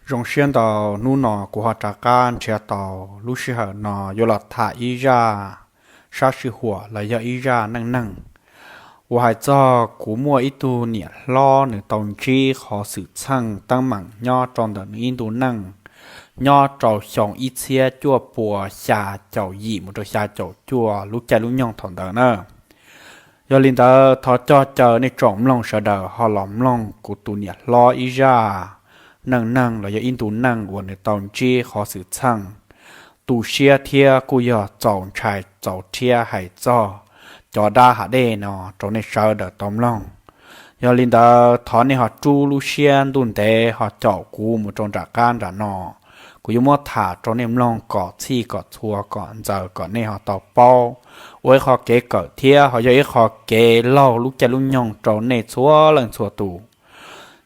Zoo siab ntau, hnub no kuv ho rov qab nrhiav tau lub sij hawm no yuav los tham ib zaj sab sij huam los yog ib zaj neej neeg uas hais txog kuv muaj ib tug niam hlob, nws tau ntsib qhov xwm txheej teeb meem nyob rau ntawm nws ib ntu neej, nyob rau xyoo ib txhiab cuaj puas xya caum yim mus rau xya caum cuaj lub caij lub nyoog thaum ntawd na. Yog li ntawd, thov coj caw nej tsoom mloog sawv daws ho los mloog kuv tus niam hlob ib zaj neej neeg los yog ib ntu neej uas nws tau ntsib qhov xwm txheej tu siab thiab kuj yog txaus ntshai txaus rhiab hais txog cov dab hav dej no rau nej sawv daws tau mloog. Yog li ntawd, thov nej ho rub lub siab ntuj ntev ho caum kuv mus rau nram qab nram no. Kuv yuav muab tham rau nej mloog kom txhij kom txhua kom ntxaws kom nej ho tau paub, ua ib qho kev kawm thiab ho yog ib qho kev laug lub caij lub nyoog rau nej txhua leej txhua tus.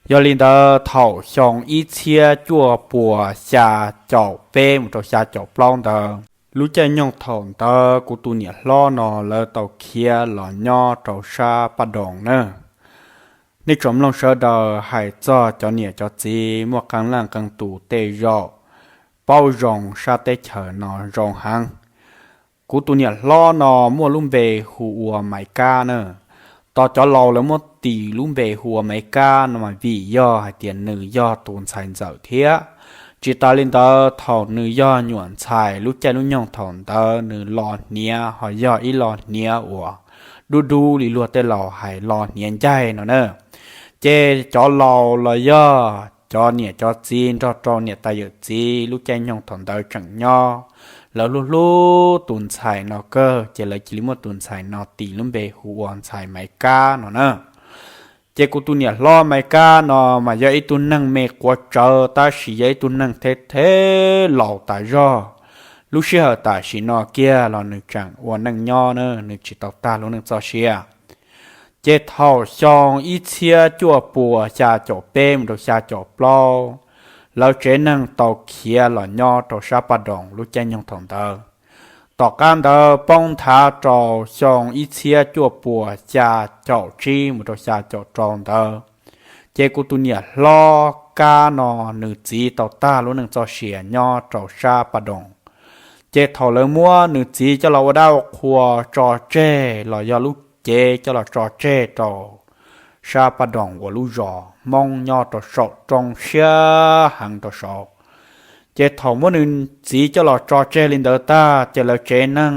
Yog li ntawd, thaum xyoo ib txhiab cuaj puas xya caum peb mus rau xya caum plaub ntawd, lub caij nyoog thaum ntawd kuv tus niam hlob no lawv tau khiav los nyob rau sab Paj Doos na. Nej tsoom mloog sawv daws hais txog cov niam cov txiv muaj qee leej qee tus tej zaum paub zoo sab teb chaws no zoo heev. Kuv tus niam hlob no muaj lub npe hu ua Maiv Kab na. Tos cov laus lawv muab tis lub npe hu ua Maiv Kab no mas vim yog hais tias nws yog tus ntxhais ntxawm thiab. Tsis tas li ntawd, thaum nws yog nyuam ntxhais lub caij lub nyoog thaum ntawd nws los hniav ho yog ib los hniav uas dub dub li luag tej laus hais los hniav ncaig no na. Ces cov laus los yog cov niam cov txiv nrog rau niam tais yawm txiv lub caij nyoog thaum ntawd tseem nyob, lawv hlub hlub tus ntxhais no kawg ces lawv cia li muab tus ntxhais no tis lub npe hu ua ntxhais Maiv Kab no na. Ces kuv tus niam hlob Maiv Kab no mas yog ib tug neeg me quav tsawv tab sis yog ib tug neeg thev thev laus tas zog. Lub sij hawm tam sim no kiag los nws tseem ua neej nyob na, nws tsis tau tag lub neej txoj sia. Ces thaum xyoo ib txhiab cuaj puas xya caum peb mus rau xya caum plaub, lawv tsev neeg tau khiav los nyob rau sab Paj Doos lub caij nyoog thaum ntawd. Tom qab ntawd poob nthav rau xyoo ib txhiab cuaj puas xya caum tsib mus rau xya caum rau ntawd, ces kuv tus niam hlob Kab no nws txiv tau tag lub neej txoj sia nyob rau sab Paj Doos. Ces thaum lawv muab nws txiv coj los ua dab ua qhua tso tseg los yog lub cev coj los tso tseg rau sab Paj Doos uas lub zos Hmoob nyob rau saum roob siab heev rau saud. Ces thaum muab nws txiv coj los tso tseg li ntawd tag ces lawv tsev neeg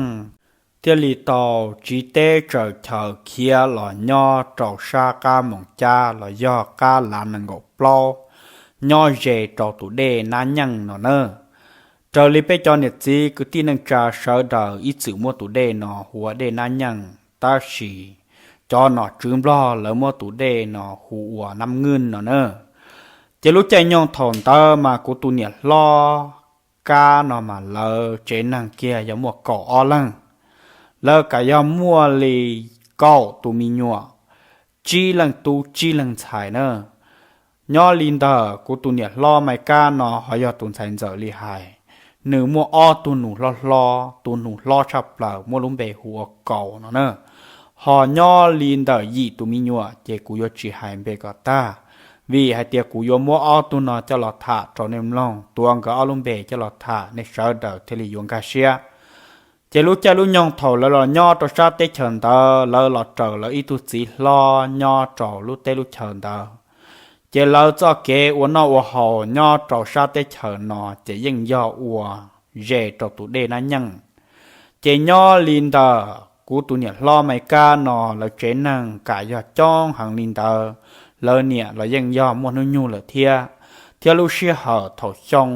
thiaj li tau tsiv teb tsaws chaw khiav los nyob rau sab qab Moos Cab los yog qab Lav nees nkaum plaub, nyob ze rau tus dej Nab Nyeej no na. Raws li peb cov niam txiv kwv tij neej tsa sawv daws ib txwm muab tus dej no hu ua dej Nab Nyeej, tab sis cov nom tswv Nplog lawv muab tus dej no hu ua Nab Nywj no na. Ces lub caij nyoog thaum ntawd mas kuv tus niam hlob Kab no mas lawv tsev neeg kiag yog muaj kaum ob leeg. Lawv kam yog muaj li kaum tus me nyuam, tsib leej tub tsib leeg ntxhais na. Nyob li ntawm kuv tus niam hlob Maiv Kab no ho yog tus ntxhais ntxawm li hais, nws muaj ob tug nus hlob hlob, tus nus hlob tshaj plaws muab lub npe hu ua Kaus no na. Ho nyob li ntawm yim tus me nyuam ces kuv yuav tsis hais npe kom tag, vim hais tias kuv yuav muab ob tug no coj los tham rau nej mloog, tuav nkawd ob lub npe coj los tham nej sawv daws thiaj li yuav nkag siab. Ces lub caij lub nyoog thaum lawv los nyob rau sab teb chaws ntawd, lawv los raws lawv ib tug txiv hlob nyob rau lub teb lub chaw ntawd. Ces lawv txoj kev ua noj ua haus nyob rau sab teb chaws no ces yeej yog ua ze rau tus dej Nab Nyeej. Ces nyob li ntawm kuv tus niam hlob Maiv Kab no lawv tsev neeg kam yog coob heev li ntawd, lawv niam los yeej yog muaj hnub nyoog lawm thiab. Thiab lub sij hawm thaum xyoo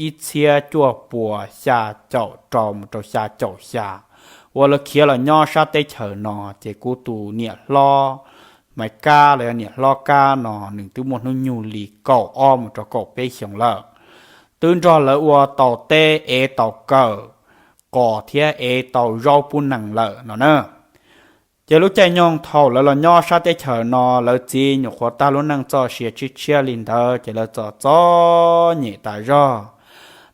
ib txhiab cuaj puas xya caum rau mus rau xya caum xya uas lawv khiav los nyob sab teb chaws no, ces kuv tus niam hlob Maiv Kab los yog niam hlob Kab no nws twb muaj hnub nyoog li kaum ob mus rau kaum peb xyoos lawm, twb nrog lawv ua tau teb, ev tau kawm qos thiab ev tau zaub pub nees lawm no na. Ces lub caij nyoog thaum lawv los nyob sab teb chaws no, lawv txiv nyuam qhuav tag lub neej txoj sia tshiab tshiab li ntawd ces lawv txom txom nyem tas zog.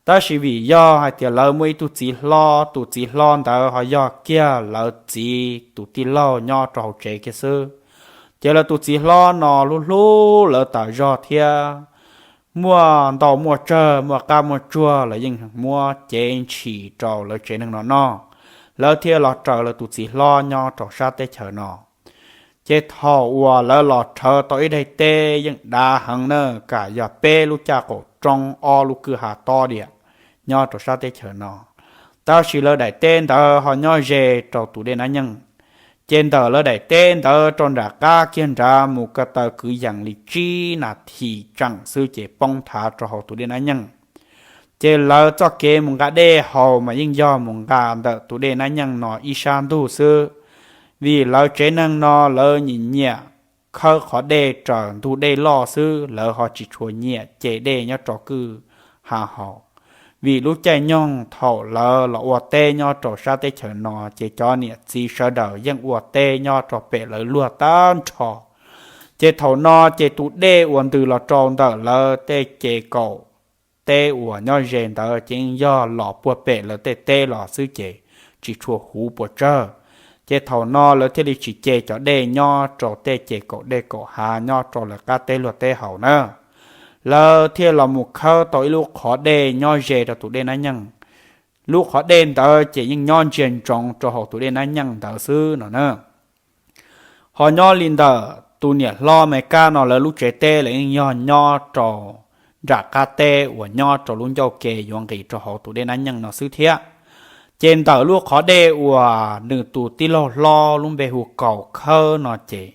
Tab sis vim yog hais tias lawv muaj ib tug txiv hlob, tus txiv hlob ntawd ho yog kiag lawv txiv tus tij laug nyob rau hauv tsev kiag xwb. Ces lawv tus txiv hlob no hlub hlub lawv tas zog thiab muaj ntau muaj tsawg, muaj qab muaj tsuag, lawv yeej muab cev ntshis rau lawv tsev neeg no noj, lawv thiaj los raws lawv tus txiv hlob nyob rau sab teb chaws no. Ces thaum uas lawv los rhawv tau ib daim teb yeej dav heev na, kam yog peb lub caj qaum roob ob lub kwj ha tob diam nyob rau sab teb chaws no. Tab sis lawv daim teb ntawd ho nyob ze rau tus dej Nab Nyeej. Ces ntawm lawv daim teb ntawd rau nram qab kiag nrad mus ko taw kwv yees li tsib nas this tseem xwb ces poob thav rau hauv tus dej Nab Nyeej. Ces lawv txoj kev mus nqa dej haus mas yeej yog mus nqa ntawm tus dej Nab Nyeej no ib sab ntug xwb, vim lawv tsev neeg no lawv nyiam nyiam khawb qhov dej raws ntug dej loj xwb, lawv ho tsis tshua nyiam ce dej nyob rau kwj ha haus. Vim lub caij nyoog thaum lawv los ua teb nyob rau sab teb chaws no ces cov niam txiv sawv daws yeej ua teb nyob rau pem lawv luag tag nrho. Ces thaum no ces tus dej uas ntws los rau ntawm lawv tej ces kaum teb uas nyob ze ntawd ces yeej yog los puag pem lawv tej teb los xwb ces tsis tshua huv puas tsawg. Ces thaum no lawv thiaj li tsis ce cov dej nyob rau tej ces kaum dej kaum hav nyob rau lawv qab teb luag teb haus na. Lawv thiaj los mus khawb tau ib lub qhov dej nyob ze rau tus dej Nab Nyeej. Lub qhov dej ntawd ces yeej nyob ntsia ntsoov rau hauv tus dej Nab Nyeej ntawd xwb no na. Ho nyob li ntawm tus niam hlob Maiv Kab no lawv lub tsev teb los yeej yog nyob rau nram qab teb uas nyob rau lub ncauj ke yuav nqis rau hauv tus dej Nab Nyeej no xwb thiab. Ces ntawm lub qhov dej uas nws tus tij laug hlob lub npe hu Kaus khawb no ces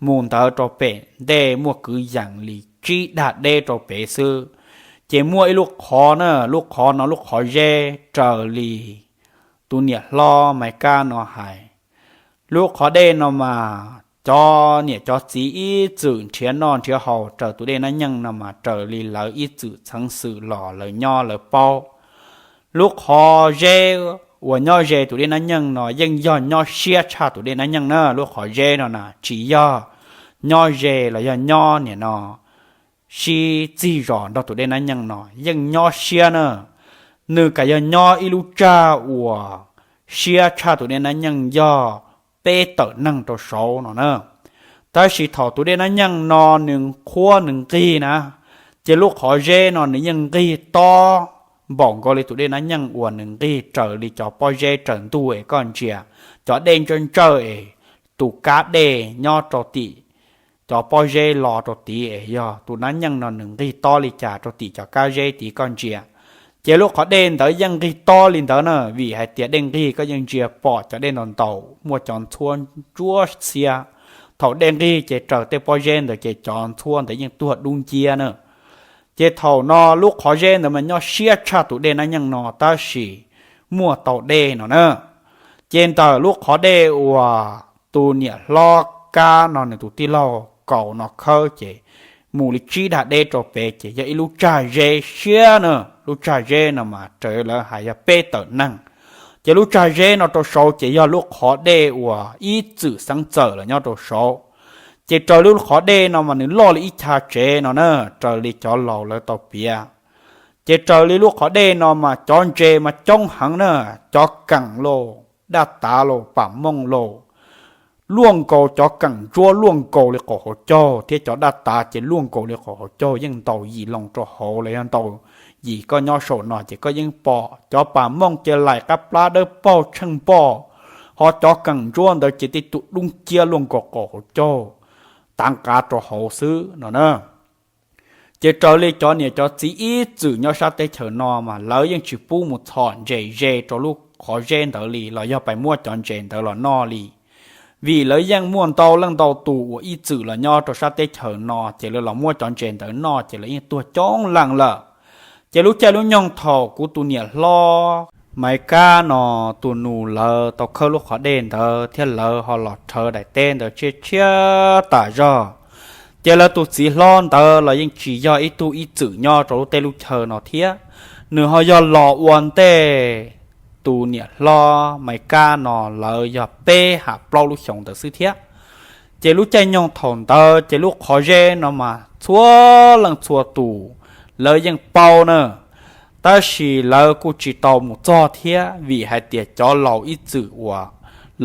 mus ntawd rau pem ntej muaj kwv yees li tsib dag deb rau pem xwb, ces muaj ib lub qhov na, lub qhov no lub qhov zeb raws li tus niam hlob Maiv Kab no hais. Lub qhov dej no mas cov niam cov txiv ib txwm nrhiav noj nrhiav haus raws tus dej Nab Nyeej no mas raws li lawv ib txwm txheev xwm los lawv nyob lawv paub. Lub qhov zeb uas nyob ze tus dej Nab Nyeej no yeej yog nyob siab tshaj tus dej Nab Nyeej na. Lub qhov zeb no na tsis yog nyob ze los yog nyob niam no sib txig zos nrog tus dej Nab Nyeej no, yeej nyob siab na. Nws kam yog nyob ib lub tsag uas siab tshaj tus dej Nab Nyeej yog peb tawm neeg rau saud no na. Tab sis thaum tus dej Nab Nyeej no nws qhuab nws nqig na, ces lub qhov zeb no nws yeej nqig tob npaum nkaus li tus dej Nab Nyeej uas nws nqig raws li cov pob zeb raws ntuj es koj ntsia, cov dej ntsawj ntsawj es tus kab dej nyob rau tim cov pob zeb los rau tid es yog tus Nab Nyeej no nws nqig tob li cas rau tim cov kab zeb tid koj ntsia. Ces lub qhov dej ntawd yeej nqig tob li ntawd na, vim hais tias dej nqig koj yeej ntsia pom cov dej ntaus ntaus muaj cov ntxhuab ntsuab xiab. Thaum dej nqig ces raws tej pob zeb ntawd ces cov ntxhuab ntawd yeej tuag dub nciab na. Ces thaum no lub qhov zeb ntawd mas nyob siab tshaj tus dej Nab Nyeej no tab sis muaj tau dej no na. Ces ntawm lub qhov dej uas tus niam hlob Kab no nws tus tij laug Kaus no khawb ces mus li tsib dag deb rau pem ces yog ib lub tsag zeb siab na. Lub tsag zeb no mas raws lawv hais yog peb tawm neeg. Ces lub tsag zeb no rau saud ces yog lub qhov dej uas ib txwm xeeb txawm los nyob rau saud. Ces raws li lub qhov dej no mas nws loj li ib chav tsev no na, raws li cov laus lawv tau piav. Ces raws li lub qhov dej no mas cov ntses mas coob heev na, cov keem lauj, daj tav lauj, pam mooj lauj, luaj nkaus cov keem ntsuab luaj nkaus li qaum hauv caug thiab cov daj tav ces luaj nkaus li qaum hauv caug, yeej ntaus yim loo rau hauv los yog ntaus yim koj nyob saum no ces koj yeej pom. Cov pam mooj ces laim qab plab dawb paug tsheej npoj, ho cov keem ntsuab ntawd ces tej tus dub nciab luaj nkaus qaum hauv caug, tav nqav rau hauv xwb no na. Ces raws li cov niam cov txiv ib txwm nyob sab teb chaws no mas lawv yeej tsis pub mus txhom ntses ze rau lub qhov zeb ntawd li los yog pais muab cov ntses ntawd los noj li. Vim lawv yeej muaj ntau leej ntau tus uas ib txwm los nyob rau sab teb chaws no ces lawv los muab cov ntses ntawd noj ces lawv yeej tuag coob leej lawm. Ces lub caij lub nyoog thaum kuv tus niam hlob Maiv Kab no tus nus lawv tau khawb lub qhov dej ntawd thiab lawv ho los rhawv daim teb ntawd tshiab tshiab tas zog. Ces lawv tus txiv hlob ntawd los yeej tsis yog ib tug ib txwm nyob rau lub teb lub chaw no thiab, nws ho yog los ua ntej tus niam hlob Maiv Kab no lawv yog peb ham plaub lub xyoos ntawd xwb thiab. Ces lub caij nyoog thaum ntawd ces lub qhov zeb no mas txhua leej txhua tus lawv yeej paub na, tab sis lawv kuj tsis tau mus txog thiab vim hais tias cov laus ib txwm uas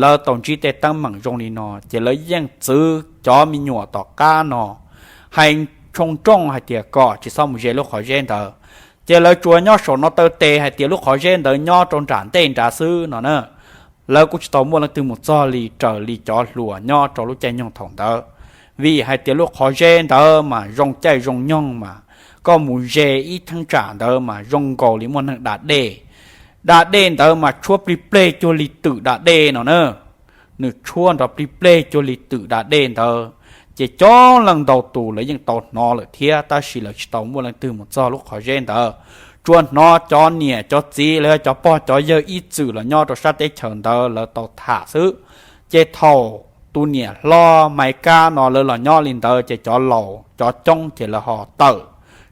lawv tau ntsib tej teeb meem zoo li no ces lawv yeej txwv cov me nyuam tom qab no hais tshooj nrooj hais tias kom tsis txhob mus ze lub qhov zeb ntawd. Ces lawv tsuas nyob saum no taw tes hais tias lub qhov zeb ntawd nyob rau nram ntej nrad xwb no na. Lawv kuj tsis tau muaj leej twg mus txog li raws li cov hluas nyob rau lub caij nyoog thaum ntawd, vim hais tias lub qhov zeb ntawd mas zoo caij zoo nyoog mas koj mus ze ib theeb tsam ntawd mas zoo nkaus li muaj neeg da dej. Da dej ntawd mas tshuab plig pleg cuag li twm da dej no na. Nws tshuab nrov plig pleg cuag li twm da dej ntawd, ces coob leej ntau tus lawv yeej tau hnov lawm thiab, tab sis lawv tsis tau muaj leej twg mus txog lub qhov zeb ntawd. Tsuas hnov cov niam cov txiv los yog cov pog cov yawg ib txwm los nyob rau sab teb chaws ntawd lawv tau tham xwb. Ces thaum tus niam hlob Maiv Kab no lawv los nyob li ntawd ces cov laus cov coob ces lawv ho tawm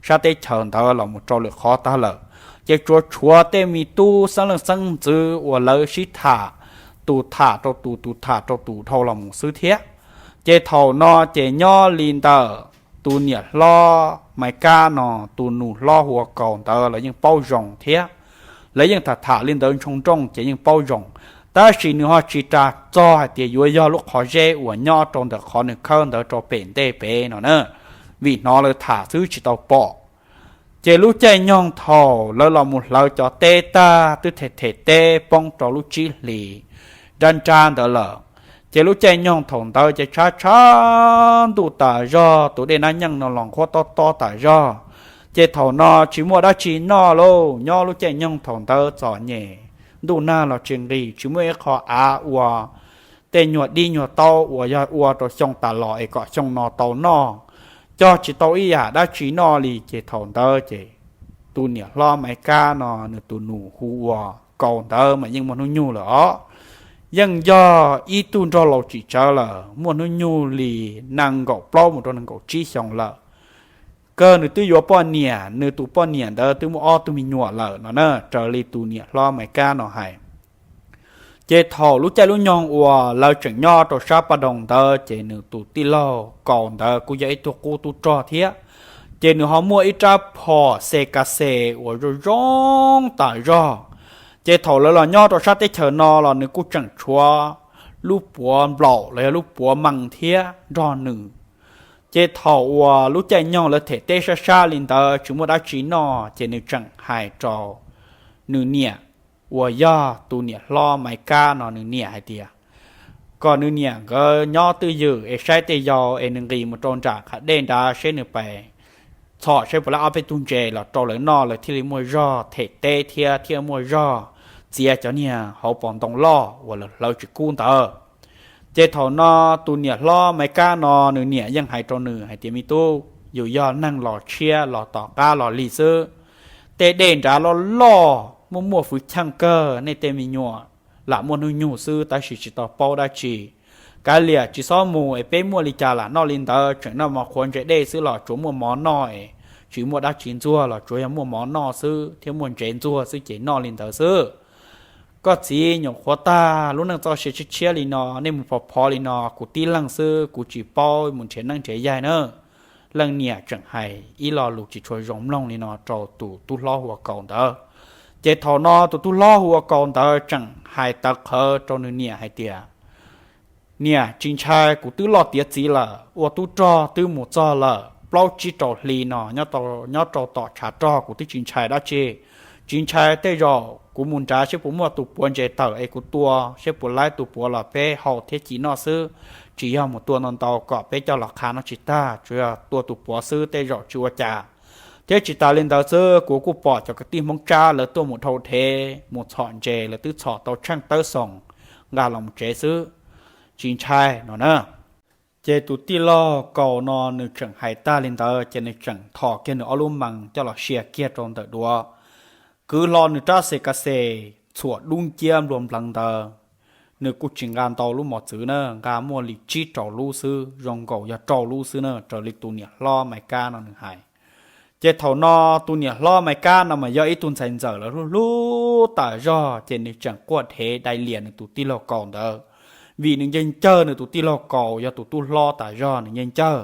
sab teb chaws ntawd los mus rau lwm qhov tag lawm. Ces tsuas tshuav tej me tub xeeb leej xeeb ntxwv uas lawv sib tham, tus tham rau tus, tus tham rau tus dhau los mus xwb thiab. Ces thaum no ces nyob li ntawm tus niam hlob Maiv Kab no, tus nus hlob hu ua Kaus ntawd los yeej paub zoo thiab. Lawv yeej tham tham li ntawd ntsoo nrooj ces yeej paub zoo, tab sis nws ho tsis ras txog hais tias yuav yog lub qhov zeb uas nyob rau ntawm qhov nws khawb ntawd rau pem ntej pem no na, vim hnov lawv tham xwb tsis tau pom. Ces lub caij nyoog thaum lawv los mus hlawv cov teb tag twb them them teb poob rau lub tsib hlis nrab nrab ntawd lawm. Ces lub caij nyoog thaum ntawd ces tshav tshav ntuj tas zog, tus dej Nab Nyeej no los nqhuab tob tob tas zog. Ces thaum no tsis muaj dab tsi noj lauj, nyob lub caij nyoog thaum ntawd txom nyem, ntuj nag los tsis nqis, tsis muaj ib qho av ua tej nyuag dib nyuag taub uas yog ua rau xyoo tas los es kom xyoo no tau noj, cog tsis tau ib yam dab tsi noj li. Ces thaum ntawd ces tus niam hlob Maiv Kab no nws tus nus hu ua Kaus ntawd mas yeej muaj hnub nyoog lawm os. Yeej yog ib tug nraug laus tsis tsawg lawm, muaj hnub nyoog li nees nkaum plaub mus rau nees nkaum tsib xyoos lawm. Kawg nws twb yuav poj niam, nws tus poj niam ntawd twb muaj ob tug me nyuam lawm no na, raws li tus niam hlob Maiv Kab no hais. Ces thaum lub caij lub nyoog uas lawv tseem nyob rau sab Paj Doog ntawd ces nws tus tij laug Kaus ntawd kuj yog ib tug qub tub rog thiab. Ces nws ho muaj ib rab phom xe kas xes uas zoo zoo tas zog. Ces thaum lawv los nyob rau sab teb chaws no los nws kuj tseem tshuav lub puav nplaum los yog lub puav mees thiab nrog nws. Ces thaum uas lub caij nyoog lawv them teb sab sab li ntawd tsis muaj dab tsi noj ces nws tseem hais rau nws niam uas yog tus niam hlob Maiv Kab no nws niam hais tias kom nws niam nkawd nyob twj ywm es saib tej yau es nws nqis mus rau nram qab dej nrad seb nws pais txhom seb puas laib ob peb tug ntses los rau lawv noj lawv thiaj li muaj zog them teb thiab thiaj muaj zog txiav cov niag hauv paus ntoo loj uas lawv hlawv tsis kub ntawd. Ces thaum no tus niam hlob Maiv Kab no nws niam yeej hais rau nws hais tias, me tub, yus yog neeg los tshiab los tom qab los lig xwb. Tej dej nrad loj loj muaj muaj fwv cheej kawg, nej tej me nyuam lam muaj hnub nyoog xwb tab sis tsis tau paub dab tsi. Kav liam tsis txhob mus es peb muaj li cas lam noj li ntawd, tseem noj mov qhuav ntses dej xwb los tsuas muaj mov noj es tsis muaj dab tsi ntxuag los tsuas yog muaj mov noj xwb thiab muaj ntses ntxuag xwb ces noj li ntawd xwb. Koj txiv nyuam qhuav tag lub neej txoj sia tshiab tshiab li no, nej mus phov phov li no kuv tib leeg xwb kuv tsis paub mus nrhiav neeb nrhiav yaig na. Leej niam tseem hais ib lo lus tsis tshua zoo mloog li no rau tus tub hlob hu ua Kaus ntawd. Ces thaum no tus tub hlob hu ua Kaus ntawd tseem hais tawv qhawv rau nws niam hais tias, niam, tsis ntshai, kuv twb loj tiav txiv lawm, ua tub rog twb mus txog lawm plaub tsib rau hli no, nyob rau tom tshav rog kuv twb tsis ntshai dab tsi. Tsis ntshai, tej zaum kuv mus nrad seb puas muaj tus puav ntses tawm es kuv tua seb puas laib tus puav los peb hau thiab ci noj xwb. Tsis yog mus tua ntau ntau kom peb coj los qha noj tsis tag, tsuas yog tua tus puav xwb tej zaum tsis ua cas. Thiab tsis tas li ntawd xwb, kuv kuj pom cov kwv tij Hmoob Tsab lawv tuaj mus dhau dhev mus txhom ntses, lawv twb txhom tau tsheej tawb xoom nqa los mus tsev xwb. Tsis ntshai no na. Ces tus tij laug Kaus no nws tseem hais tag li ntawd ces nws tseem thom kiag nws ob lub mees coj los sia kiag rau ntawm duav, kwv hlo nws rab xes ka xes txhuam dub nciab nplua npleev ntawd. Nws kuj tsis nqa ntau lub mos txwv na, nqa muaj li tsib rau lub xwb, zoo nkaus yog rau lub xwb na, raws li tus niam hlob Maiv Kab no nws hais. Ces thaum no tus niam hlob Maiv Kab no mas yog ib tug ntxhais ntxawm lawv hlub hlub tas zog, ces nws tseem quaj dhev dai lias nws tus tij laug Kaus ntawd, vim nws ncaj ncawg nws tus tij laug Kaus yog tus tub hlob tas zog, nws ncaj ncawg.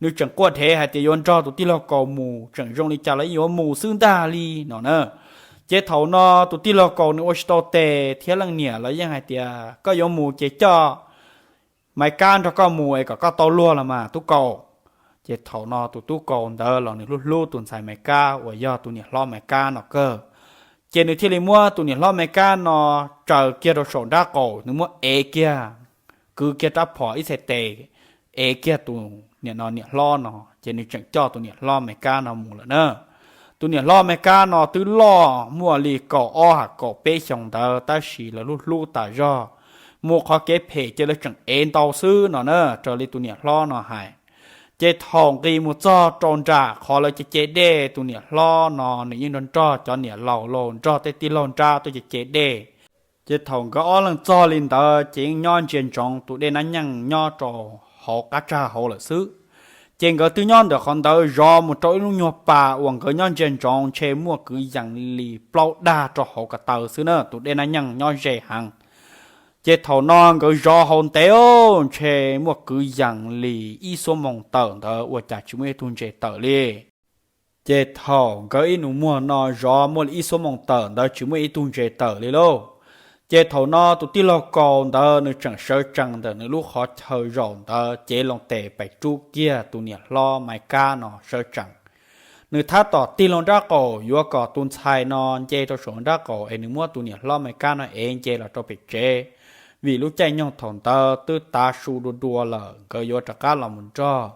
Nws tseem quaj dhev hais tias yuav nrog tus tij laug Kaus mus, tseem zoo li cas los yuav mus xwb ntag li no na. Ces thaum no tus tij laug Kaus nws ua tsis tau tes thiab leej niam los yeej hais tias, koj yuav mus ces coj Maiv Kab nrog koj mus es kom koj tau luag los mas tub Kaus. Ces thaum no tus tub kaus ntawd los nws hlub hlub tus ntxhais Maiv Kab uas yog tus niam hlob Maiv Kab no kawg. Ces nws thiaj li muab tus niam hlob Maiv Kab no tsaws kiag rau saum nrab qaum, nws muab ev kiag, kwv kiag rab phom ib txhais tes, ev kiag tus niam no niam hlob no, ces nws tseem coj tus niam hlob Maiv Kab no mus lawm na. Tus niam hlob Maiv Kab no twb loj muaj li kaum ob hais kaum peb xyoos ntawd, tab sis lawv hlub hlub tas zog, mus qhov kev phem ces lawv tseem ev ntau xwb no na, raws li tus niam hlob no hais. Ces thaum nqis mus txog rau nram qhov lawv ce ce dej, tus niam hlob no nws yeej nrog nrog cov niam laus los nrog tej tij laug nrab tuaj ce ce dej. Ces thaum nkawd ob leeg txog li ntawd ces yeej nyob ntsia ntsoov tus dej Nab Nyeej nyob rau hauv qab tsag hauv lawm xwb. Ces nkawd twb nyob ntawm qhov ntawd zov mus rau ib lub nyuag pas uas nkawd nyob ntsia ntsoov ntshe muaj kwv yees li plaub dag rau hauv ko taw xwb na, tus dej Nab Nyeej nyob ze heev. Ces thaum no nkawd zov hauv ntev, ntshe muaj kwv yees li ib xuab moos tawm ntawd ua cas tsis muaj ib tug ntses tawm li. Ces thaum nkawd ib nus muag no zov muaj li ib xuab moos tawm ntawd tsis muaj ib tug ntses tawm li lauj. Ces thaum no tus tij laug kaus ntawd nws tseem sawv tsees ntawm nws lub qhov chaw zaum ntawd cev loo tes pes rub kiag tus niam hlob Maiv Kab no sawv tsees. Nws thab tom tig loo nrab qaum yuav kom tus ntxhais no nce rau saum nrab qaum es nws muab tus niam hlob Maiv Kab no ev nce los rau pem tsev, vim lub caij nyoog thaum ntawd twb tav su dua dua lawm, nkawd yuav rov qab los mus nrog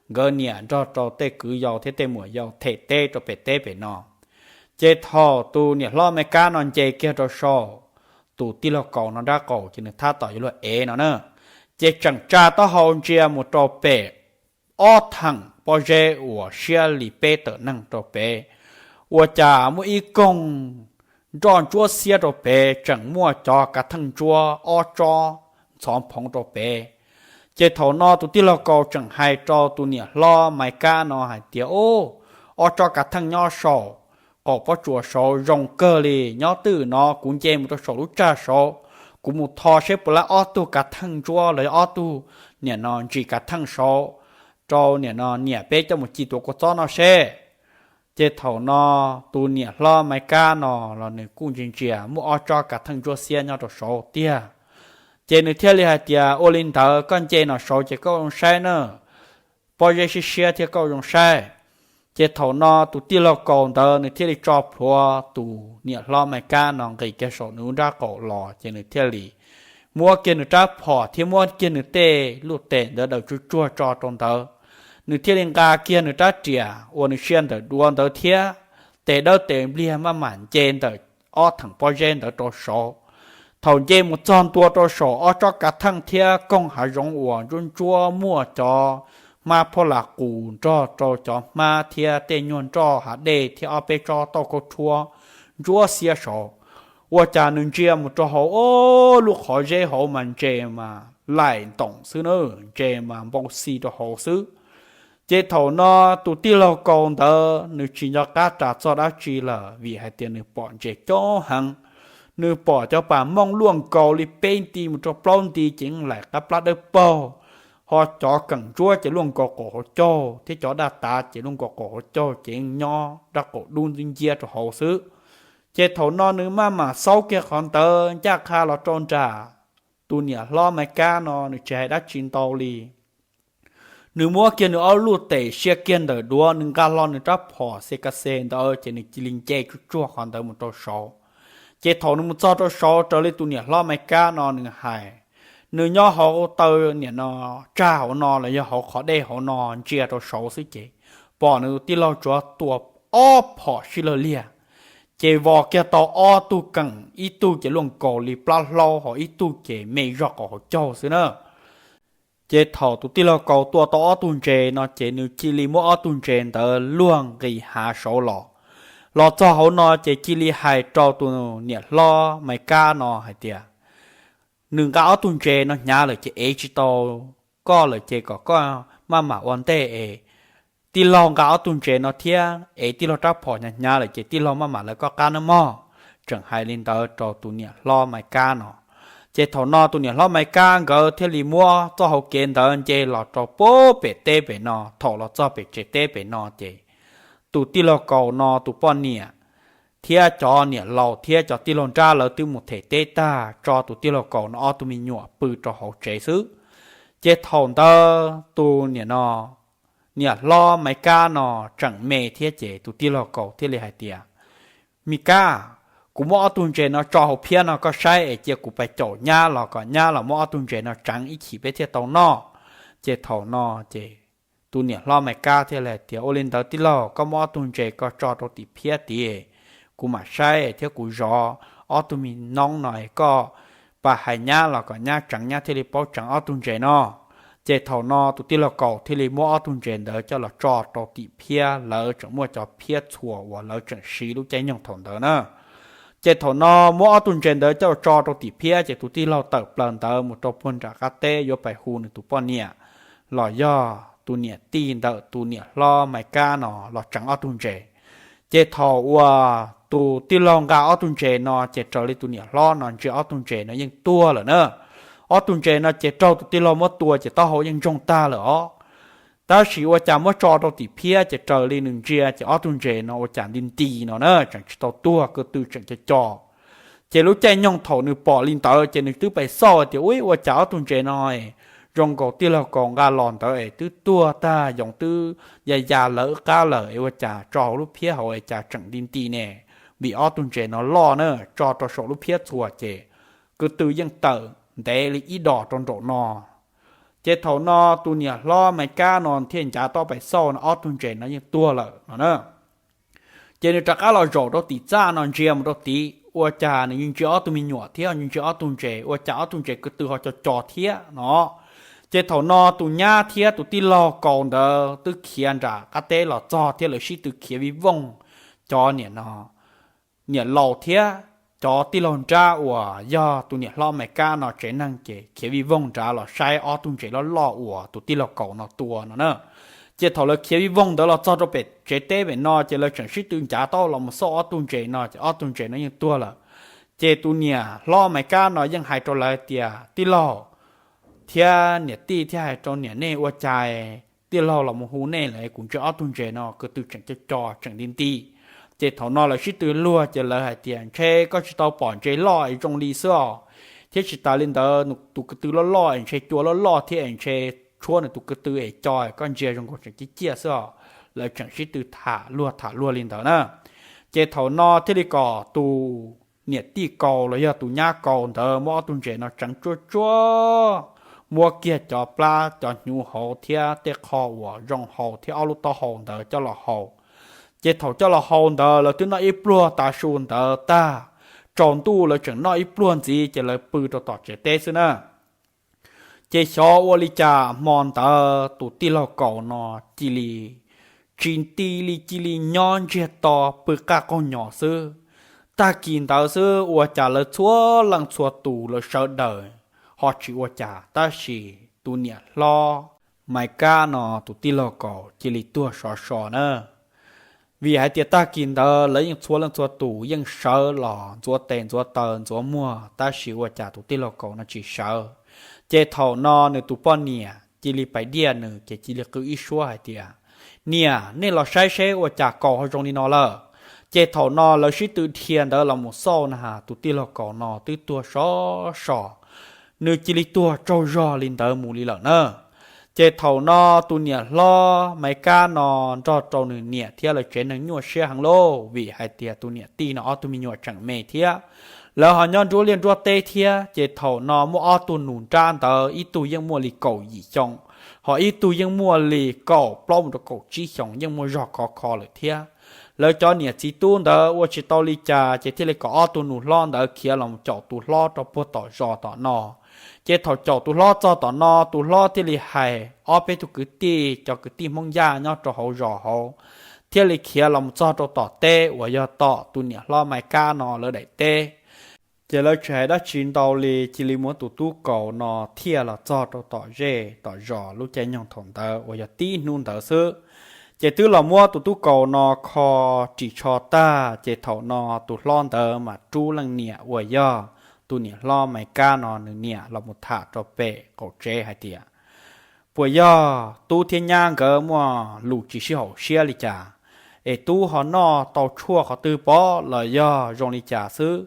nkawd niam nrog rau tej kwv yau thiab tej muam yau them teb rau pem teb pem no. Ces thaum tus niam hlob Maiv Kab no nce kiag rau saum tus tij laug kaus no nrab qaum ces nws thab tom yuav luag ev no na, ces tseem tsa taub hau ntsia mus rau pem ob theem pob zeb uas siab li peb tawm neeg rau pem, ua cas muaj ib koog nroj ntsuab xiab rau pem, tseem muaj cov kav theej ntsuab ob tsob ntxhov phoov rau pem. Ces thaum no tus tij laug kaus tseem hais rau tus niam hlob Maiv Kab no hais tias, Ub, ob tsob kav theej nyob saum qaum pob tsuas saud zoo kawg li, nyob twj ywm no kuv nce mus rau saum lub tsag saud, kuv mus tho seb puas laib ob tug kav theej ntsuab los yog ob tug niam no ntsis kav theej saud rau niam no niam peb coj mus ci tuav kua txob no seb. Ces thaum no tus niam hlob Maiv Kab no los nws kuj ntsia ntsia muaj ob tsob kav theej ntsuab xiab nyob rau saud tiag. Ces nws thiaj li hais tias, Ua li ntawd koj nce no saud ces koj zoo saib na, pob zeb siab siab thiab koj zoo saib. Ces thaum no tus tij laug kaus ntawd nws thiaj li tso plhuav tus niam hlob Maiv Kab no nqis kiag saum nws lub nrab qaum los, ces nws thiaj li muab kiag nws rab phom thiab muab kiag nws tej luj tes ntawd daws tsuag tsuag tso rau ntawd. Nws thiaj li nqa kiag nws rab riam uas nws sia ntawm duav ntawd thiab tes dawb tes npliag maj mam nce ntawm ob theem pob zeb ntawd rau saud. Thaum nce mus txog ntua rau saum ob tsob kav theej thiab koog hav zoov uas ntsuab ntsuab muaj cov hmab phoj las qus nrog rau cov hmab thiab tej nyuag nroj hav dej thiab ob peb tsob tauj khaub rhuab ntsuab xiab saud, ua cas nws ntsia mus rau hauv, o, lub qhov zeb hauv mas ntses mas laim ntoos xwb na, ntses mas npau xi rau hauv xwb. Ces thaum no tus tij laug kaus ntawd nws tsis nco qab ras txog dab tsi lawm, vim hais tias nws pom ntses coob heev. Nws pom cov pas mooj luaj nkaus li peb nti mus rau plaub nti ces yeej laim qab plab dawb paug, ho cov keem ntsuab ces luaj nkaus qaum hauv caug thiab cov daj tav ces luaj nkaus qaum hauv caug ces yeej nyob nrab qaum dub nciab rau hauv xwb. Ces thaum no nws maj mam xaub kiag qhov ntawd ncaj qha los rau nram tus niam hlob Maiv Kab no, nws tsis hais dab tsi ntau li. Nws muab kiag nws ob luj tes sia kiag ntawm duav, nws nqa hlo nws rab phom xe ka xe ntawd ces nws cia li nce tsuag tsuag qhov ntawd mus rau saud. Ces thaum nws mus txog rau saud raws li tus niam hlob Maiv Kab no nws hais, nws nyob hauv taw niam no tsag hauv no los yog hauv qhov dej hauv no ntsia rau saud xwb ces pom nws tij laug tsuav tua ob phom sib law liag, ces vos kiag tau ob tug keem, ib tug ces luaj nkaus li plab hlaub, ho ib tug ces me zog qaum hauv caug xwb na. Ces thaum tus tij laug kaus tua tau ob tug ntses no ces nws cia li muab ob tug ntses ntawd luag nqis hav saud los. Los txog hauv no ces cia li hais rau tus niam hlob Maiv Kab no hais tias, nws nqa ob tug ntses no hnyav lawm ces ev tsis tau koj lawm ces kom koj maj mam ua ntej es tij laug nqa ob tug ntses no thiab ev tij laug rab phom hnyav hnyav lawm ces tij laug maj mam lawv koj qab nawb mog. Tseem hais li ntawd rau tus niam hlob Maiv Kab no. Ces thaum no tus niam hlob Maiv Kab nkawd thiaj li muab txoj hauv kev ntawd nce los rau pem teb pem no. Thaum los txog pem tsev teb pem no ces tus tij laug kaus no tus poj niam thiab cov niam laus thiab cov tij laug nrab lawv twb mus them teb tag, tso tus tij laug kaus no ob tug me nyuam pw rau hauv tsev xwb. Ces thaum ntawd tus niam no niam hlob Maiv Kab no tseem me thiab ces tus tij laug Kaus thiaj li hais tias, Me Kab, kuv muab ob tug ntses no tso hauv phiab no koj saib es cia kuv pais caum nyab los kom nyab los muab ob tug ntses no tseev ib chim peb thiaj tau noj. Ces thaum no ces tus niam hlob Maiv Kab thiaj li hais tias, Ua li ntawd tij laug, koj muab ob tug ntses ko tso rau tim phiab tid, kuv mam saib thiab kuv zov ob tug me noob no, koj pab hais nyab los kom nyab tseev, nyab thiaj li paub tseev ob tug ntses no. Ces thaum no tus tij laug Kaus thiaj li muab ob tug ntses ntawd coj los tso rau tim phiab, lawv tseem muaj cov phiab txhuas uas lawv tseem siv lub caij nyoog thaum ntawd na. Ces thaum no muab ob tug ntses ntawd coj los tso rau tim phiab ces tus tij laug tawm plaws ntawd mus rau puag nram qab teb yuav pais hu nws tus poj niam los yog tus niam tij ntawm tus niam hlob Maiv Kab no los tseev ob tug ntses. Ces thaum uas tus tij laug nqa ob tug ntses no ces raws li tus niam hlob no ntsia ob tug ntses no yeej tuag lawm na. Ob tug ntses no ces raug tus tij laug muab tua ces taub hau yeej ntsoog tag lawm os. Tab sis ua cas muab tso rau tim phiab ces raws li nws ntsia ces ob tug ntses no ua cas nti nti no na, tseem tsis tau tuag, ko tw tseem co co. Ces lub caij nyoog thaum nws pom li ntawd ces nws twb pais xauj tias, Ub, ua cas ob tug ntses no es zoo nkaus tij laug Kaus nqa los ntawd es twb tuag tag, yoov twb ya ya lawv qab lawm es ua cas tso hauv lub phiab hauv es cas tseem nti nti ne? Vim ob tug ntses no loj na, tso rau saum lub phiab txhuas ces ko tw yeej tawm ntev li ib dos rau nraum no. Ces thaum no tus niam hlob Maiv Kab no thiaj ncav tau pais xauj no ob tug ntses no yeej tuag lawm no na. Ces nws rov qab los zaum rau tim txaj no ntsia mus rau tid, ua cas nws ntsia ob tug me nyuam thiab ntsia ob tug ntses, ua cas ob tug ntses ko tw ho co co thiab no. Ces thaum no tus nyab thiab tus tij laug Kaus ntawd twb khiav nram qab teb los txog thiab lawv sib tw khiav vij voog. Cov niam no, niam laus thiab cov tij laug nrab uas yog tus niam hlob Maiv Kab no tsev neeg ces khiav vij voog nrad los saib ob tug ntses loj loj uas tus tij laug Kaus no tua no na. Ces thaum lawv khiav vij voog ntawd los txog rau pem tsev teb pem no ces lawv tseem sib tw ncav tau los mus xauj ob tug ntses no ces ob tug ntses no yeej tuag lawm. Ces tus niam hlob Maiv Kab no yeej hais rau lawv tias, Tij laug thiab niam tij, thiab hais rau niam nej ua cas tij laug los mus hu nej lawm, kuv ntsia ob tug ntses no ko tw tseem co co tseem nti nti. Ces thaum no lawv sib tw luag ces lawv hais tias, Ntshe koj tsis tau pom ntses loj es zoo li xwb os, thiab tsis tas li ntawd tus ko tw loj loj es ntshe cua loj loj thiab es ntshe tshuab nws tus ko tw es co, koj ntsia zoo nkaus tseem ciaj ciaj xwb os. Lawv tseem sib tw tham luag tham luag li ntawd na. Ces thaum no thiaj li kom tus niam tij Kaus los yog tus nyab Kaus ntawd muab ob tug ntses no tseev tsuag tsuag, muab kiag cov plab cov hnyuv hauv thiab tej qho uas zoo haus thiab ob lub taub hau ntawd coj los haus. Ces thaum coj los haus ntawd lawv twb noj ib pluag tav su ntawd tag, tsaus ntuj lawv tseem noj ib pluag ntxiv ces lawv pw rau tom tsev teb xwb na. Ces xyov ua li cas hmo ntawd tus tij laug Kaus no cia li tsis nti li, cia li nyob ntsiag to pw qaj qaug nyos xwb. Tag kis ntawd xwb ua cas lawv txhua leej txhua tus lawv sawv daws ho tsis ua cas, tab sis tus niam hlob Maiv Kab no tus tij laug Kaus cia li tuag sov so na. Vim hais tias tag kis ntawd lawv yeej txhua leej txhua tus yeej sawv los ntxuav tes ntxuav taw ntxuav muag, tab sis ua cas tus tij laug Kaus no tsis sawv. Ces thaum no nws tus poj niam cia li pais diaj nws ces cia li qw ib suab hais tias, Niam, nej los saib seb ua cas Kaus ho zoo li no lawm. Ces thaum no lawv sib tw dhia ntawd los mus xauj na has, tus tij laug Kaus no twb tuag sov so, nws cia li tuag tsaug zog li ntawd mus li lawm na. Ces thaum no tus niam hlob Maiv Kab no nrog rau nws niam thiab lawv tsev neeg nyuaj siab heev lauj, vim hais tias tus niam tij no ob tug me nyuam tseem me thiab, lawv ho nyob nruab liaj nruab teb thiab. Ces thaum no muaj ob tug nus nrab ntawd, ib tug yeej muaj li kaum yim xyoo, ho ib tug yeej muaj li kaum plaub mus rau kaum tsib xyoos, yeej muaj zog khov kho lawm thiab. Lawv cov niam txiv tub ntawd ua tsis tau li cas ces thiaj li kom ob tug nus hlob ntawd khiav los caum tus hlob rau puag tom zos tom no. Ces thaum caum tus hlob txog tom no, tus hlob thiaj li hais ob peb tug kwv tij, cov kwv tij Hmoob Yaj nyob rau hauv zos hauv, thiaj li khiav los mus txog rau tom teb uas yog tom tus niam hlob Maiv Kab no lawv daim teb. Ces lawv tsis hais dab tsi ntau li, cia li muab tus tub Kaus no thiaj los txog rau tom zej tom zos lub caij nyoog thaum ntawd uas yog tib hnub ntawd xwb. Ces twb los muab tus tub Kaus no kho ris tsho tag, ces thaum no tus hlob ntawd mam rub leej niam uas yog tus niam hlob Maiv Kab no nws niam los mus tham rau pem qaum tsev hais tias, Puas yog tub thiab nyab nkawd muaj lus tsis sib haum siab li cas, es tub ho noj tau tshuaj qhov twg pov los yog zoo li cas xwb?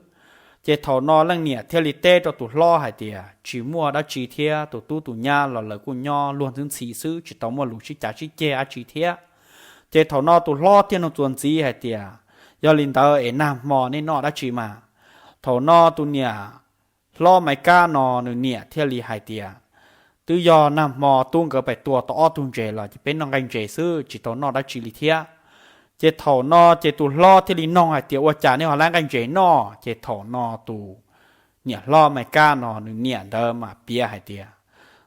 Ces thaum no leej niam thiaj li teb rau tus hlob hais tias, tsis muaj dab tsi thiab, tus tub tus nyab los lawv kuj nyob luag ntxhi ntxhi xwb, tsis tau muaj lus sib cav sib ceg dab tsi thiab. Ces thaum no tus hlob thiaj nug txuas ntxiv hais tias, yog li ntawd es nag hmo nej noj dab tsi mas? Thaum no tus niam hlob Maiv Kab no nws niam thiaj li hais tias, twb yog nag hmo tub nkawd pais tua tau ob tug ntses los ces peb noj nqaij ntses xwb, tsis tau noj dab tsi li thiab. Ces thaum no ces tus hlob thiaj li noog hais tias, ua cas nej ho laib nqaij ntses noj? Ces thaum no tus niam hlob Maiv Kab no nws niam ntawd mas piav hais tias,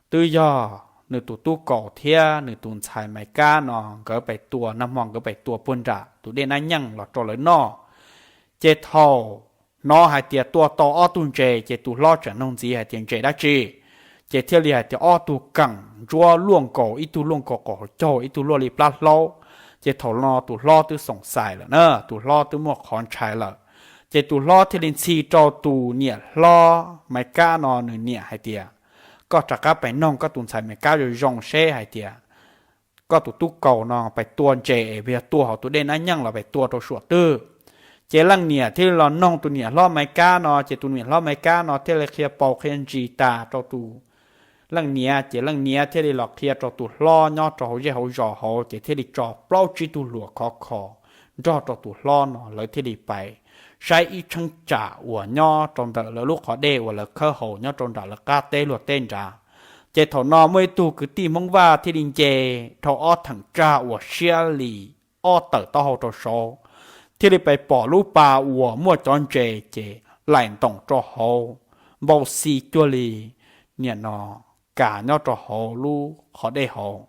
twb yog nws tus tub Kaus thiab nws tus ntxhais Maiv Kab no nkawd pais tua, nag hmo nkawd pais tua puag nram tus dej Nab Nyeej los rau lawv noj. Ces thaum hnov hais tias tua tau ob tug ntses ces tus hlob tseem nug ntxiv hais tias, ntses dab tsi? Ces thiaj li hais tias, ob tug keem ntsuab luaj nkaus, ib tug luaj nkaus qaum hauv caug, ib tug luaj li plab hlaub. Ces thaum no tus hlob twb xoom xais lawm na, tus hlob twb muaj qhov ntshai lawm. Ces tus hlob thiaj li ntxhi rau tus niam hlob Maiv Kab no nws niam hais tias, koj rov qab pais noog koj tus ntxhais Maiv Kab zoo zoo seb hais tias koj tus tub Kaus no pais tua ntses es yog tua hauv tus dej Nab Nyeej los pais tua rau suam twg? Ces leej niam thiaj li los noog tus niam hlob Maiv Kab no, ces tus niam hlob Maiv Kab no thiaj li qhia paus qhia ntsis tas rau tus leej niam, ces leej niam thiaj li los qhia rau tus hlob nyob rau hauv zej hauv zos hauv, ces thiaj li tso plaub tsib tug hluas khov kho nrog rau tus hlob no, lawv thiaj li pais saib ib cheeb tsam uas nyob rau ntawm lawv lub qhov dej uas lawv khawb haus nyob rau nram lawv qab teb luag teb nrad. Ces thaum no muaj ib tug kwv tij Hmoob Vaj thiaj li nce dhau ob theem tsag uas siab li ob tawm taub hau rau saud, thiaj li pais pom lub pas uas muaj cov ntses ces laim ntoos rau hauv, npau xi cuag li niam no kas nyob rau hauv lub qhov dej hauv.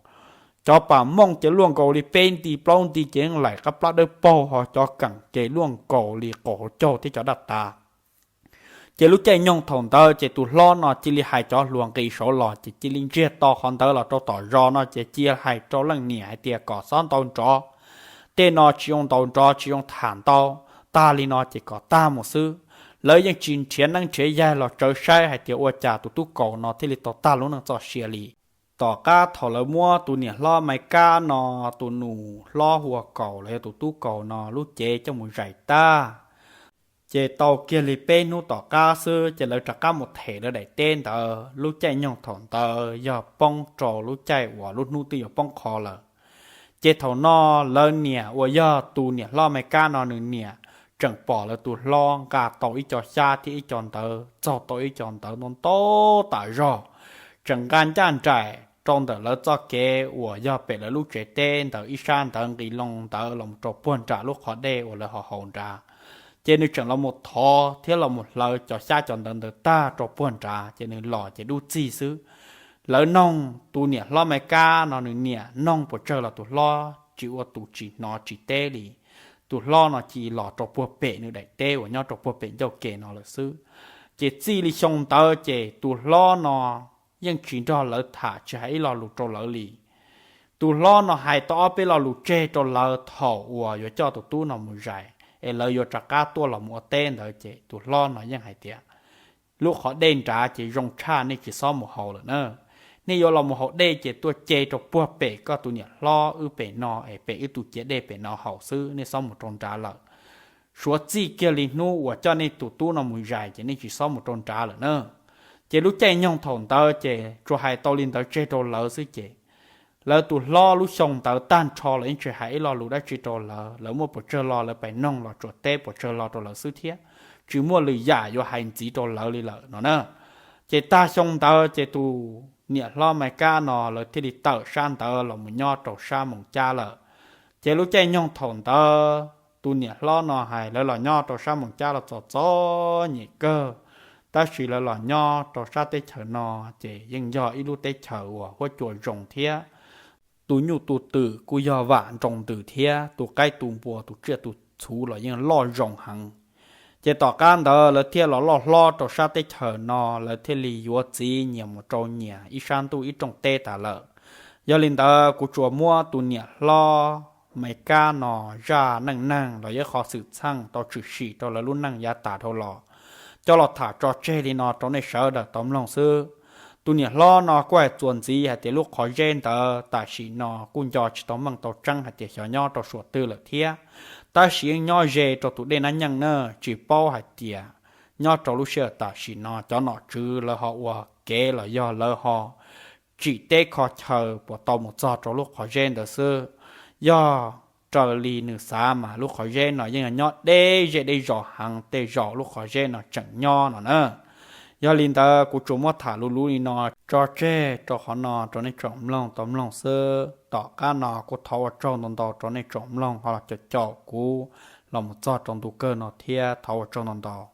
Cov pas mooj ces luaj nkaus li peb nti plaub nti ces yeej laim qab plab dawb paug, ho cov keem ces luaj nkaus li qaum hauv caug thiab cov daj tas. Ces lub caij nyoog thaum ntawd ces tus hlob no cia li hais cov hluas nqis saud los, ces cia li ntsiag to qhov ntawd los rau tom zos no, ces cia hais rau leej niam hais tias kom txhob ntaus nrov, tej no tsis zoo ntaus nrov, tsis zoo tham ntau, tag li no ces kom tag mus xwb. Lawv yeej tsis nrhiav neeb nrhiav yaig los tsawv saib hais tias ua cas tus tub Kaus no thiaj li tau tag lub neej txoj sia li. Tom qab thaum lawv muab tus niam hlob Maiv Kab no, tus nus hlob hu ua Kaus los yog tus tub Kaus no lub cev coj mus zais tag, ces tau kiag li peb hnub tom qab xwb ces lawv rov qab mus them lawv daim teb ntawd. Lub caij nyoog thaum ntawd yog poob rau lub caij uas lub hnub twb yuav poob qho lawm. Ces thaum no lawv niam uas yog tus niam hlob Maiv Kab no nws niam tseem pom lawv tus hlob nqa tau ib co xyab thiab ib co ntawv, txog tau ib co ntawv ntau ntau tas zog, tseem nqa ncaj nraim rau ntawm lawv txoj kev uas yog pem lawv lub tsev teb ntawd ib sab ntawd nqis loo ntawd los rau puag nram lub qhov dej uas lawv ho haus nrad. Ces nws tseem los mus thov thiab los mus hlawv cov xyab cov ntawv ntawd tag rau puag nrad, ces nws los ces dub txig xwb. Lawv noog tus niam hlob Maiv Kab no nws niam noog puas tsawg los tus hlob tsis ua tus tsis hnov tsis teb li. Tus hlob no cia li los rau puag pem nws daim teb uas nyob rau puag pem ncauj ke no lawm xwb. Ces txij li xyoo ntawd ces tus hlob no yeej tsis nrog lawv tham tsis hais ib lo lus rau lawv li. Tus hlob no hais tau ob peb lo lus tseg rau lawv thaum uas yuav coj tus tub no mus zais es lawv yuav rov qab tuaj los mus ua teb ntawd ces tus hlob no yeej hais tias, lub qhov dej nrad ces zoo tshaj, nej tsis txhob mus haus lawm na. Nej yuav los mus haus dej ces tuaj ce rau puag pem koj tus niam hlob wb pem no es pem wb tus ciav dej pem no haus xwb, nej txhob mus rau nrad lawm. Suav txij kiag li hnub uas coj nej tus tub no mus zais ces nej tsis txhob mus rau nrad lawm na. Ces lub caij nyoog thaum ntawd ces tsuas hais tau li ntawd tseg rau lawv xwb ces lawv tus hlob lub xyoo ntawd tag nrho los yeej tsis hais ib lo lus dab tsi rau lawv. Lawv muaj puas tsawg lo lawv pais noog los tsuas teb puas tsawg lo rau lawv xwb thiab tsis muaj lwm yam yuav hais ntxiv rau lawv li lawm no na. Ces tag xyoo ntawd ces tus niam hlob Maiv Kab no lawv thiaj li tawm sab ntawd los mus nyob rau sab Moos Cab lawm. Ces lub caij nyoog thaum ntawd tus niam hlob no hais lawv los nyob rau sab Moos Cab los txom txom nyem kawg, tab sis lawv los nyob rau sab teb chaws no ces yeej yog ib lub teb chaws uas huab cua zoo thiab. Tus nyuj tus twm kuj yog vam nroo ntws thiab, tus qaib tus npua tus tsiaj tus txhu los yeej loj zoo heev. Ces tom qab ntawd lawv thiaj los loj hlob rau sab teb chaws no, lawv thiaj li yuav txiv nyias mus rau nyias ib sab ntuj ib rooj teb tas lawm. Yog li ntawd kuv tsuas muab tus niam hlob Maiv Kab no zaj neej neeg los yog qhov xwm txheej tau tshwm sim rau lawv lub neej yav tas dhau los coj los tham tso tseg li no rau nej sawv daws tau mloog xwb. Tus niam hlob no kuj hais txuas ntxiv hais tias lub qhov zeb ntawd tam sim no kuj nco tsis tau meej tau tseeb hais tias xyov nyob rau suam twg lawm thiab, tab sis yeej nyob ze rau tus dej Nab Nyeej na, tsis paub hais tias nyob rau lub sij hawm tam sim no cov nom tswv lawv ho ua kev los yog lawv ho tsim teb kho chaw puas tau mus txog rau lub qhov zeb ntawd xwb. Yog raws li nws xav mas lub qhov zeb no yeej yog nyob deb zej deb zos heev tej zaum lub qhov zeb no tseem nyob no na. Yog li ntawd kuv tsuas muab tham luv luv li no tso tseg rau qhov no rau nej tsoom mloog tau mloog xwb. Tom qab no kuv thov ua tsaug ntau ntau rau nej tsoom mloog ho los caum caum kuv los mus txog rau ntu kawg no thiab thov ua tsaug ntau ntau.